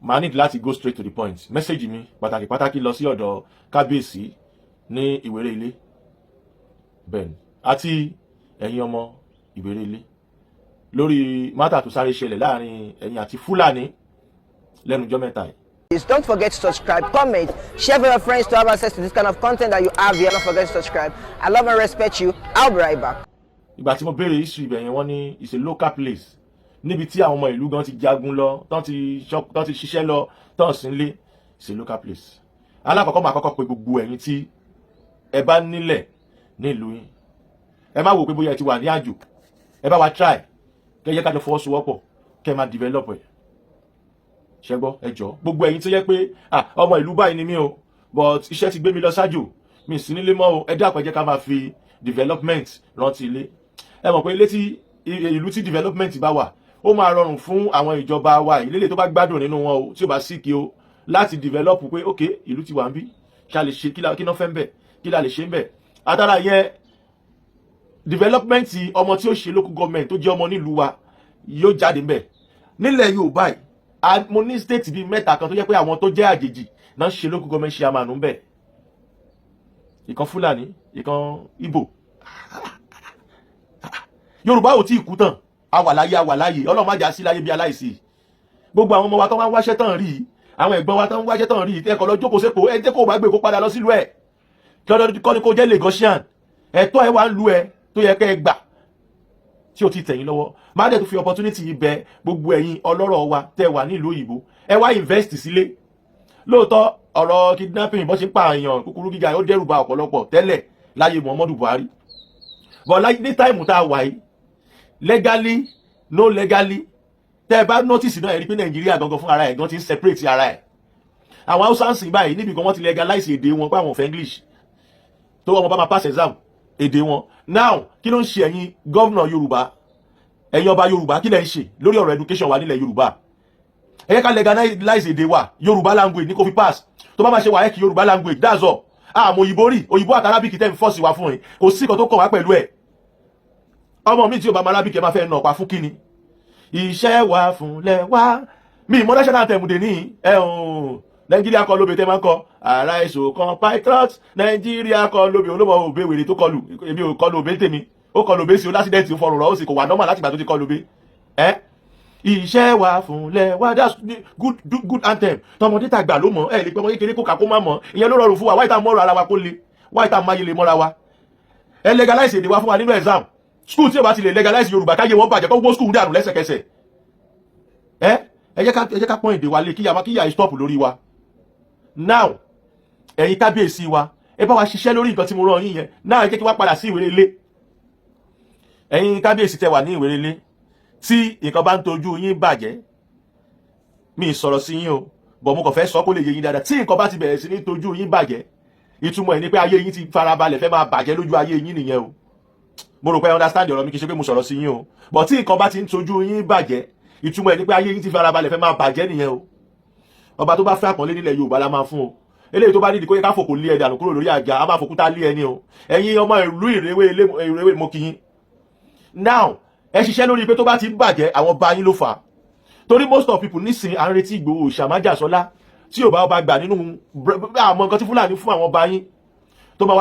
Màá need láti go straight to the point. Message mi pàtàkì pàtàkì lọ sí ọ̀dọ̀ kábíyèsí ní Ìwéré Ilé, bẹ́ẹ̀ ni, àti ẹ̀yin ọmọ Ìwéré Ilé, lórí matter tó sáré ṣẹlẹ̀ láàrin ẹ̀yin àti Fúlàní lẹ́nu ọjọ́ mẹ́ta yìí. Please don't forget to subscribe, comment, share with your friends to have access to this kind of content that you have here. Don't forget to subscribe. I love and respect you. I'll be right back. Ìgbà tí mo béèrè history ibẹ̀ yẹn, wọ́n ní it's a local place níbi tí àwọn ọmọ ìlú gan ti jagun lọ, tán ti ṣiṣẹ́ lọ, tán sí nílé. It's a local place. Alákọ̀ọ́kọ́, máa kọ́kọ́ pe gbogbo ẹ̀yin tí ẹ bá nílẹ̀ nílùú yín. Ẹ má wò pé bóyá ẹ ti wà ní àjò. Ẹ bá wa try kẹ́ yẹ kájọ fọwọ́sowọ́pọ̀, kẹ́ máa develop ẹ̀. Ṣẹgbọ́, ẹ jọ, gbogbo ẹ̀yin tó yẹ pé, ah, ọmọ ìlú báyìí ni mí o, but iṣẹ́ ti gbé mi lọ sájò, mi sí nílé mọ́ o, ẹ dákun, ẹ jẹ́ ká máa fi development rántí ilé. Ẹ mọ̀ pé ilé tí ìlú tí development bá wà, ó máa rọrùn fún àwọn ìjọba wa ìlélẹ̀ tó bá gbádùn nínú wọn o, tí ó bá sí kí o láti develop pé, ok, ìlú ti wà ń bí, ṣá lè ṣe kí náà fẹ́ ń bẹ̀, kí la lè ṣe ń bẹ̀. Àtàrà yẹn, development, ọmọ tí ó ṣe local government tó jẹ́ ọmọ nílùú wa yóò jáde ń bẹ̀. Nílẹ̀ Yorùbá yìí, mo ní state bíi mẹ́ta kan tó jẹ́ pé àwọn tó jẹ́ àjèjì náà ṣe local government chairman ń bẹ̀: ìkan Fúlàní, ìkan Ìgbò. Yorùbá ò tí ì kú tán. A wà láyé, a wà láyé. Ọlọ́run má jà sí láyé bí aláìsí. Gbogbo àwọn ọmọ wa tó wá ń wáṣẹ́ tán rí, àwọn ẹ̀gbọ́n wa tó ń wáṣẹ́ tán rí, ẹ̀kọ́ lọ jókòó sékòó. Ẹ jẹ́ kó o bá gbé kó padà lọ sílùú ẹ̀. Kọ́ ni kó jẹ́ Lagosian, ẹ̀tọ́ ẹ wà ń lu ẹ tó yẹ kẹ́ ẹ gbà tí o ti tẹ̀yìn lọ́wọ́. Má dẹ̀ tó fi opportunity yìí bẹ gbogbo ẹ̀yin ọlọ́rọ̀ wa tẹ́ wà nílùú òyìnbó, ẹ wá invest sílé. Lóòótọ́, ọ̀rọ̀ kidnapping, bó ṣe ń pa èèyàn kúkúrú, gíga, ó dẹ́rù ba ọ̀pọ̀lọpọ̀ tẹ́lẹ̀ láyé Muhammadu Buhari, but ní time tá a wà yìí, legally, no legally, tẹ́ ẹ bá notice náà, ẹ rí pé Nàìjíríà gangan fún ara ẹ̀ gan ti ń separate ara ẹ̀. Àwọn Hausa ń sìn báyìí níbi kan, wọ́n ti legalize èdè wọn pé àwọn ò fẹ́ English, tó wọ́n bá máa pass exam, èdè wọn. Now, kí ló ń ṣe ẹ̀yin governor Yorùbá, ẹ̀yin ọba Yorùbá? Kí lẹ̀ ń ṣe lórí ọ̀rọ̀ education wa nílẹ̀ Yorùbá? Ẹ yẹ ká legalize èdè wa. Yorùbá language ní kó fi pass. Tó bá máa ṣe WAEC, Yorùbá language, that's all. Àmọ́ òyìnbó rí, òyìnbó àti Arabic tẹ́ ń force wa fún yín, kò sí nǹkan tó kàn wá pẹ̀lú ẹ̀. Ọmọ mi tí o bá máa Arabic, ẹ máa fẹ́ nà ọ̀pá fún kíni? Iṣẹ́ wa fúnlẹ̀ wa. Mi ìmọ̀ national anthem dè ní ẹ̀hún. Nàìjíríà kọ lóbe tẹ́ máa ń kọ arise o compatriot, Nàìjíríà kọ lóbe. Olómọ òbí wèrè tó kọlù, èmi ò kọlù òbí tèmi, ó kọlù òbí sí o, l'accident, ó fọrùn rọ, ó sì kò wà normal láti ìgbà tó ti kọlù òbí ẹ. Iṣẹ́ wa fúnlẹ̀ wa, that's good, good anthem. Tọmọdé tàgbà ló mọ̀. Ẹ lè pẹ́ ọmọ kékeré kó kà kó má mọ̀. Ìyẹn ló rọrùn fún wa. Wáyé tá a mọ̀rọ̀ ara wa kó le, wáyé tá a máa yẹlẹ mọ́ra wa. Ẹ legalize èdè wa fún wa nínú exam. School tí o bá ti lè legalize Yorùbá, káyé wọn bàjẹ́, kó gbó school dànù lẹ́sẹ̀kẹsẹ̀. Ẹ jẹ́ ká pọ́n èdè wa lé, kíyà stop lórí wa. Now, ẹ̀yin kábíyèsí wa, ẹ bá wa ṣiṣẹ́ lórí nǹkan tí mo rán yín yẹn. Now, ẹ jẹ́ kí wá padà sí Ìwéré Ilé. Ẹ̀yin kábíyèsí tẹ́ wà ní Ìwéré Ilé, tí nǹkan bá ń tojú yín bàjẹ́, mi sọ̀rọ̀ sí yín o, bọ̀ mo kàn fẹ́ sọ kó lè yé yín dáadáa. Tí nǹkan bá ti bẹ̀rẹ̀ sí ní tojú yín bàjẹ́, ìtumọ̀ ẹ̀ ni pé ayé yín ti farabalẹ̀ fẹ́ máa bàjẹ́ lójú ayé yín nìyẹn o. Mo rò pé understand ọ̀rọ̀ mi. Kì í ṣe pé mo sọ̀rọ̀ sí yín o, bọ̀ tí nǹkan bá ti ń tojú yín bàjẹ́, ìtumọ̀ ẹ̀ ni pé ayé yín ti farabalẹ̀ fẹ́ máa bàjẹ́ nìyẹn o. Ọba tó bá fẹ́ àpọ́nlé nílẹ̀ Yorùbá la máa fún o. Eléyìí tó bá nídìí kó yẹ ká fòkò lé ẹ dànù kúrò lórí àga, a máa fòkúta lé ẹni o. Ẹ̀yin ọmọ ìlú Ìrèwé, mo kí yín. Now, ẹ ṣiṣẹ́ lórí pé tó bá ti ń bàjẹ́, àwọn bá yín ló fà á, torí most of people nísìnyí, à ń retí Ìgbòho ṣàmájàsọlá tí ò bá ọba gbà nínú àmọ́ nǹkan tí Fúlàní fún àwọn ọba yín, tó máa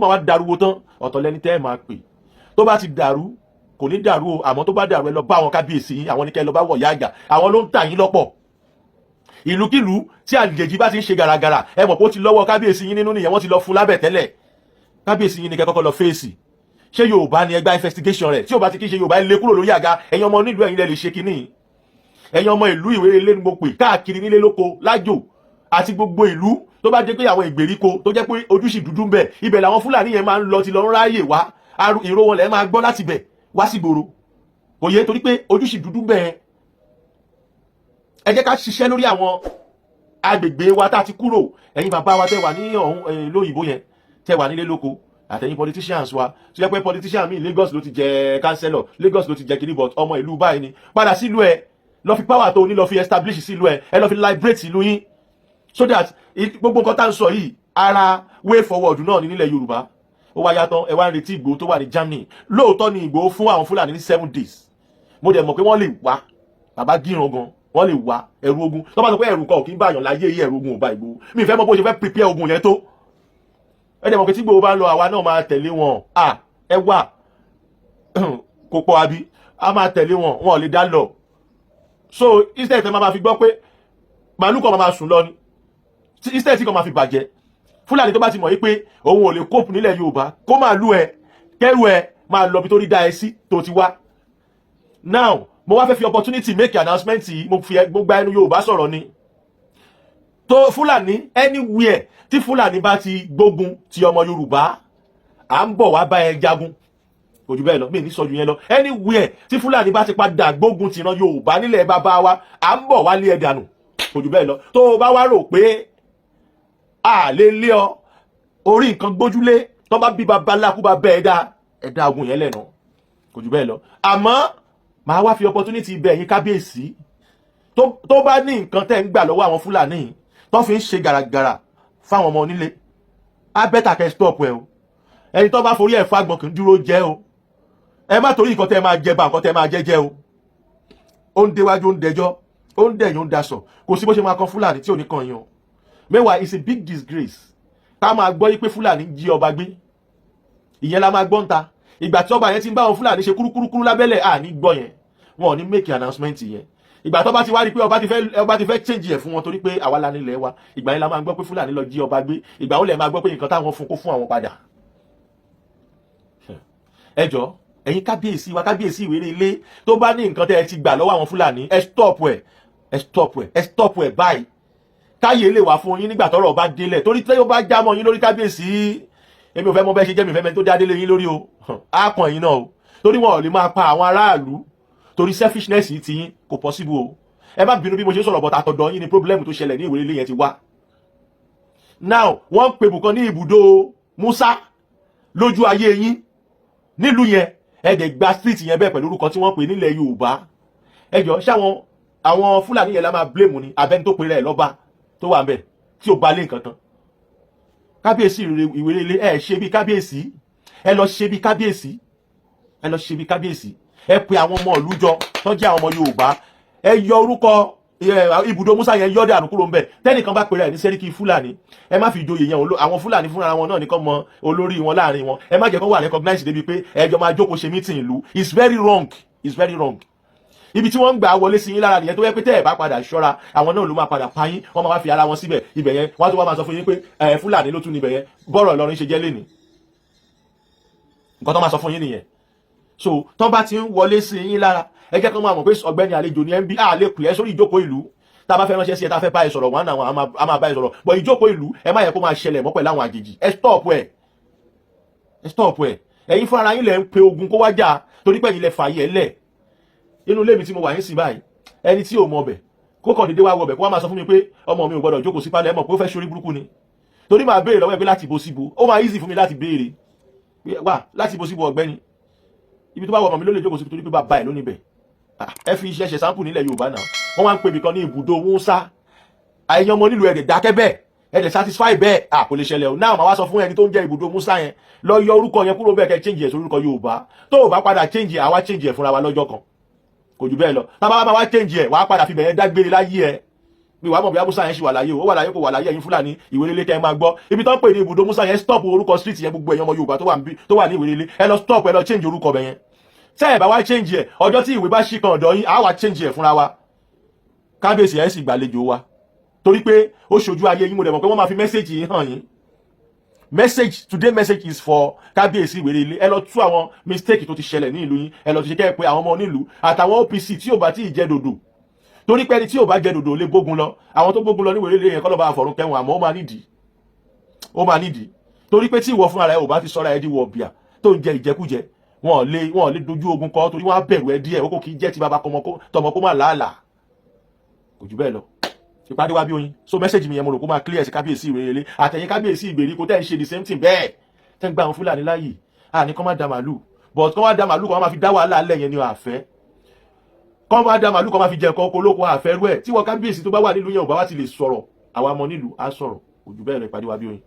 wá dariwo tán. Ọ̀tọ̀ lẹni tẹ́ ẹ máa pè tó bá ti dàrú. Kò ní dàrú o, àmọ́ tó bá dàrú, ẹ lọ bá àwọn kábíyèsí yín. Àwọn ní kẹ́ ẹ lọ bá wọ̀ yá àjà. Àwọn ló ń tà yín lọ́pọ̀. Ìlúkìlú tí àjèjì bá ti ń ṣe gàràgàrà, ẹ mọ̀ pé ó ti lọ́wọ́ kábíyèsí yín nínú nìyẹn. Wọ́n ti lọ fún lábẹ̀ tẹ́lẹ̀. Kábíyèsí yín ni kẹ́ kọ́kọ́ lọ fèsì. Ṣé Yorùbá ni? Ẹgbà investigation rẹ̀. Tí ò bá ti kí ṣe Yorùbá, ẹ lé kúrò lórí àga. Ẹ̀yin ọmọ nílùú, ẹ̀yin lẹ lè ṣe kínní. Ẹ̀yin ọmọ ìlú Ìwéré Ilé ni mo pè káàkiri, nílé, lóko, lájò àti gbogbo ìlú tó bá jẹ́ pé àwọn ìgbèríko tó jẹ́ pé ojú sì dúdú ń bẹ, ibẹ̀ làwọn Fúlàní yẹn máa ń lọ ti lọ ń ráyè wá. Ìró wọn lẹ máa gbọ́ láti bẹ̀ wá sí gbòòrò. Kò yẹ, torí pé ojú sì dúdú ń bẹ. Ẹ jẹ́ ká ṣiṣẹ́ lórí àwọn agbègbè wa tá a ti kúrò. Ẹ̀yin bàbá wa tẹ́ wà ní ọ̀hún lóyìnbó yẹn, tẹ́ wà nílé lóko, àtẹ̀yin politicians wa tó jẹ́ pé politician mi, Lagos ló ti jẹ councillor, Lagos ló ti jẹ kiri, but ọmọ ìlú báyìí ni, padà sílùú ẹ, lọ fi power tó ní, lọ fi establish sílùú ẹ, ẹ lọ fi liberate ìlú yín, so that gbogbo nǹkan tá ń sọ yìí, ara way forward náà ní nílẹ̀ Yorùbá. Ó wá yàtọ̀, ẹ wá ń retí Ìgbòho tó wà ní Germany. Lóòótọ́ ni Ìgbòho fún àwọn Fúlàní ní 7 days. Mo dẹ̀ mọ̀ pé wọ́n lè wá. Bàbá gíran gan. Wọ́n lè wá ẹ̀rù ogun. Tó bá sọ pé ẹ̀rù kan ò kí ń báyàn láyé yìí, ẹ̀rù ogun ò bá Ìgbòho. Mi fẹ́ mọ̀ bó ṣe fẹ́ prepare ogun yẹn tó. Ẹ dẹ̀ mọ̀ pé tí Ìgbòho bá ń lọ, àwa náà máa tẹ̀lé wọn. À ẹ wà kò pọ̀ àbí a máa tẹ̀lé wọn, wọn ò lè dá lọ. So instead tẹ máa fi gbọ́ pé màálù kan máa sùn lọ ni, instead tí kan máa fi bàjẹ́. Fúlàní tó bá ti mọ̀ yí pé òun ò lè cope nílẹ̀ Yorùbá, kó màálù ẹ, kẹrù ẹ, máa lọ bí tó rí dá ẹ sí tó ti wá. Now, mo wá fẹ́ fi opportunity make announcement yìí. Mo fi gbogbo ẹnu Yorùbá sọ̀rọ̀ ni tó Fúlàní. Anywhere tí Fúlàní bá ti gbógun ti ọmọ Yorùbá, à ń bọ̀ wá bá ẹ jagun. Kò jù bẹ́ẹ̀ lọ, mí ní sọ ju yẹn lọ. Anywhere tí Fúlàní bá ti padà gbógun ti ìran Yorùbá nílẹ̀ bàbá wa, à ń bọ̀ wá lé ẹ dànù. Kò jù bẹ́ẹ̀ lọ. Tó o bá wá rò pé a lè lé ọ orí nǹkan gbójúlé, tó bá bí babaláku bá bẹ́ẹ̀ dá ẹ dá ogun yẹn lẹ́nu. Kò jù bẹ́ẹ̀ lọ. Àmọ́ màá wá fi opportunity bẹ̀ yín, kábíyèsí, tó bá ní nǹkan tẹ́ ń gbà lọ́wọ́ àwọn Fúlàní tó fi ń ṣe gàràgàrà fáwọn ọmọ onílé, á better kẹ́ stop ẹ o. Ẹni tó bá forí ẹ̀ fagbọ̀n kì í dúró jẹ́ o. Ẹ má torí nǹkan tẹ́ máa jẹ bá nǹkan tẹ́ máa jẹ jẹ́ o. Ó ń déwájú, ó ń dẹjọ́, ó ń dẹ̀yìn, ó ń daṣọ. Kò sí bó ṣe máa kan Fúlàní tí ò ní kan yín o. Meanwhile, it's a big disgrace ká máa gbọ́ yí pé Fúlàní jí ọba gbé. Ìyẹn la máa gbọ́ ń ta. Ìgbà tí ọba yẹn ti ń bá àwọn Fúlàní ṣe kúrúkúrú lábẹ́lẹ̀, à ní gbọ́ yẹn. Wọn ò ní make announcement yẹn. Ìgbà tó bá ti wá rí pé ọba ti fẹ́ change ẹ̀ fún wọn, torí pé àwa la nílẹ̀ wa, ìgbà yẹn la máa gbọ́ pé Fúlàní lọ jí ọba gbé. Ìgbà ó lẹ̀ máa gbọ́ pé nǹkan táwọn fún kó fún àwọn padà. Ẹ jọ, ẹ̀yin kábíyèsí wa, kábíyèsí ìwéré ilé, tó bá ní nǹkan tẹ́ ẹ ti gbà lọ́wọ́ àwọn Fúlàní, ẹ stop ẹ, ẹ stop ẹ, ẹ stop ẹ báyìí, káyé lè wà fún yín nígbà tọ́rọ̀ bá délẹ̀. Torí tí ó bá já mọ́ yín lórí, kábíyèsí, èmi ò fẹ́ mọ bẹ́ẹ̀ ṣe jẹ́, mi ò fẹ́ mẹ́ni tó dá délé yín lórí o. Á kàn yín náà o, torí wọn ò lè máa pa àwọn aráàlú torí selfishness yìí ti yín. Kò possible o. Ẹ má bínú bí mo ṣe sọ̀rọ̀, but àtọ̀dọ̀ yín ni problem tó ṣẹlẹ̀ ní ìwé ilé yẹn ti wá. Now, wọ́n ń pe bùkan ní ibùdó Musa lójú ayé yín nílùú yẹn. Ẹ dẹ̀ gba street yẹn bẹ́ẹ̀ pẹ̀lú orúkọ tí wọ́n pè nílẹ̀ Yorùbá. Ẹ jọ, ṣáwọn àwọn Fúlàní yẹn la máa blame ni, abẹ́ni tó pe rẹ̀ lọ́ba tó wà ń bẹ̀ tí ò bá lé nǹkan tán? Kábíyèsí ìwéré ilé, ẹ ṣe bí kábíyèsí, ẹ lọ ṣe bí kábíyèsí, ẹ lọ ṣe bí kábíyèsí. Ẹ pe àwọn ọmọ ìlú jọ tó jẹ́ àwọn ọmọ Yorùbá. Ẹ yọ orúkọ ibùdó Musa yẹn, yọ dànù kúrò ńbẹ̀. Tẹnìkan bá pèrè ẹ ní sẹ́ríkì Fúlàní, ẹ má fi ìjòyè yẹn. Àwọn Fúlàní fúnra wọn náà nìkan mọ olórí wọn láàrin wọn. Ẹ má jẹ́ kó wà recognize débi pé ẹjọ́ máa jókòó ṣe meeting ìlú. It's very wrong, it's very wrong. Ibi tí wọ́n ń gbà wọlé sí yín lára nìyẹn, tó yẹ pé tẹ́ ẹ̀ bá padà ṣọ́ra, àwọn náà ló máa padà pa yín. Wọ́n máa wá fi ara wọn síbẹ̀ ibẹ̀ yẹn, wọ́n á tó wá máa sọ fún yín pé ẹ Fúlàní ló tún níbẹ̀ yẹn. Bọ́rọ̀ Ìlọrin ṣe jẹ́ lénìí, nǹkan tó máa sọ fún yín nìyẹn. So tó bá ti ń wọlé sí yín lára, ẹ jẹ́ kó máa mọ̀ pé ọ̀gbẹ́ni, àlejò ni ẹ ń bí. A lè pè ẹ́ sórí ìjókòó ìlú. Tá a bá fẹ́ ránṣẹ́ sí ẹ, tá a fẹ́ bá ẹ sọ̀rọ̀ wọn náà, a máa bá ẹ sọ̀rọ̀. But ìjókòó ìlú, ẹ má yẹ kó máa ṣẹlẹ̀ mọ́ pẹ̀lú àwọn àjèjì. Ẹ stop ẹ, ẹ stop ẹ. Ẹ̀yin fúnra yín lẹ ń pe ogun kó wá jà, torí pé ẹ̀yin lẹ fààyè ẹ lẹ̀. Inú ilé mi tí mo wà yín sí báyìí, ẹni tí ò mọ ọbẹ̀ kó kàn déédéé wá wọ ọbẹ̀, kó wá máa sọ fún mi pé ọmọ mi ò gbọdọ̀ jókòó sí pálẹ̀, ẹ mọ̀ pé ó fẹ́ ṣorí burúkú ni. Torí màá béèrè lọ́wọ́ ẹ pé láti bo síbo. Ó máa easy fún mi láti béèrè pé wà láti bo síbo, ọ̀gbẹ́ni, ibi tó bá wọ ọmọ mi ló lè jókòó sí, torí pé bàbá ẹ̀ ló níbẹ̀. Ẹ fi iṣẹ́ ṣe sample nílẹ̀ Yorùbá náà. Wọ́n wá ń pè mí kan ní ibùdó Musa. Àyẹ̀yàn ọmọ nílùú, ẹ̀dẹ̀ dákẹ́ bẹ́ẹ̀, ẹ̀dẹ̀ satisfy bẹ́ẹ̀. À kò lè ṣẹlẹ̀ o. Náà màá wá sọ fún ẹni tó ń jẹ́ ibùdó Musa yẹn, lọ yọ orúkọ yẹn kúrò bẹ́ẹ̀, kẹ́ change ẹ̀ sórí orúkọ Yorùbá. Tó o bá padà change ẹ̀, àwa change ẹ̀ fúnra wa lọ́jọ́ kan. Kò jù bẹ́ẹ̀ lọ. Tábà bá wá change ẹ̀, wàá padà fi bẹ̀yẹn dágbére láyé ẹ̀. Mi wàá mọ̀ bí Musa yẹn ṣì wà láyé o, ó wà láyé, kò wà láyé. Ẹ̀yin Fúlàní ìwérelé, kẹ́ ẹ máa gbọ́, ibi tó ń pè ní ibùdó Musa yẹn, stop orúkọ street yẹn. Gbogbo ẹ̀yin ọmọ Yorùbá tó wà ní ìwérelé, ẹ lọ stop, ẹ lọ change orúkọ bẹ̀ yẹn. Tẹ́ ẹ bá wá change ẹ̀, ọjọ́ tí ìwé bá ṣì kan ọ̀dọ̀ yín, á wá change ẹ̀ fúnra wa. Kábíyèsí, ẹ̀ sì gbàlejò wa, torí pé ó ṣojú ayé yín. Mo dẹ̀ mọ̀ pé wọ́n máa fi message yìí hàn yín. Message today, message is for kábíyèsí ìwéré ilé. Ẹ lọ tú àwọn mistake tó ti ṣẹlẹ̀ ní ìlú yín. Ẹ lọ ti ṣe kẹ́ ẹ pé àwọn ọmọ onílùú àtàwọn OPC tí ò bá tí ì jẹ dòdò, torí pé ẹni tí ò bá jẹ dòdò lè bógun lọ. Àwọn tó bógun lọ ní ìwéré ilé yẹn, kọ́ ló bá fọ̀run kẹwọn. Àmọ́ ó máa nídìí, ó máa nídìí, torí pé tí ìwọ fúnra rẹ ò bá ti sọ́ra ẹ di wọ̀ bíà tó ń jẹ ìjẹkújẹ, wọn ò lè dojú ogun kọ, torí wọn á bẹ̀rù ẹ díẹ̀. Ó kò kì í jẹ́ ti bàbá tọmọ kó má làálàá. Kò jù bẹ́ẹ̀ lọ. Ìpàdé wa bí oyin. So message mi yẹn, mo rò kó máa clear sí kábíyèsí ìwérelé àtẹ̀yìn kábíyèsí ìgbèríko tẹ́ ń ṣe the same thing bẹ́ẹ̀, tẹ́ ń gba àwọn Fúlàní láàyè. Àní kọ́ má da màálù, but kọ́ má da màálù, kọ́ má fi dá wàhálà lẹ̀ yẹn ni àfẹ́. Kọ́ má da màálù, kọ́ má fi jẹ nǹkan oko olóko, àfẹ́ rú ẹ̀. Tí wọ́n kábíyèsí tó bá wà nílùú yẹn ò bá wá ti lè sọ̀rọ̀, àwa ọmọ nílùú á sọ̀rọ̀. Kò jù bẹ́ẹ̀ lọ. Ìpàdé wa bí oyin.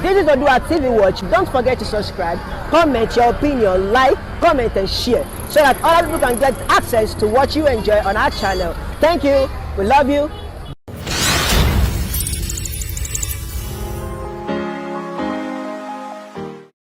This is Odua TV Watch. Don't forget to subscribe, comment your opinion, like, comment, and share so that other people can get access to what you enjoy on our channel. Thank you. We love you.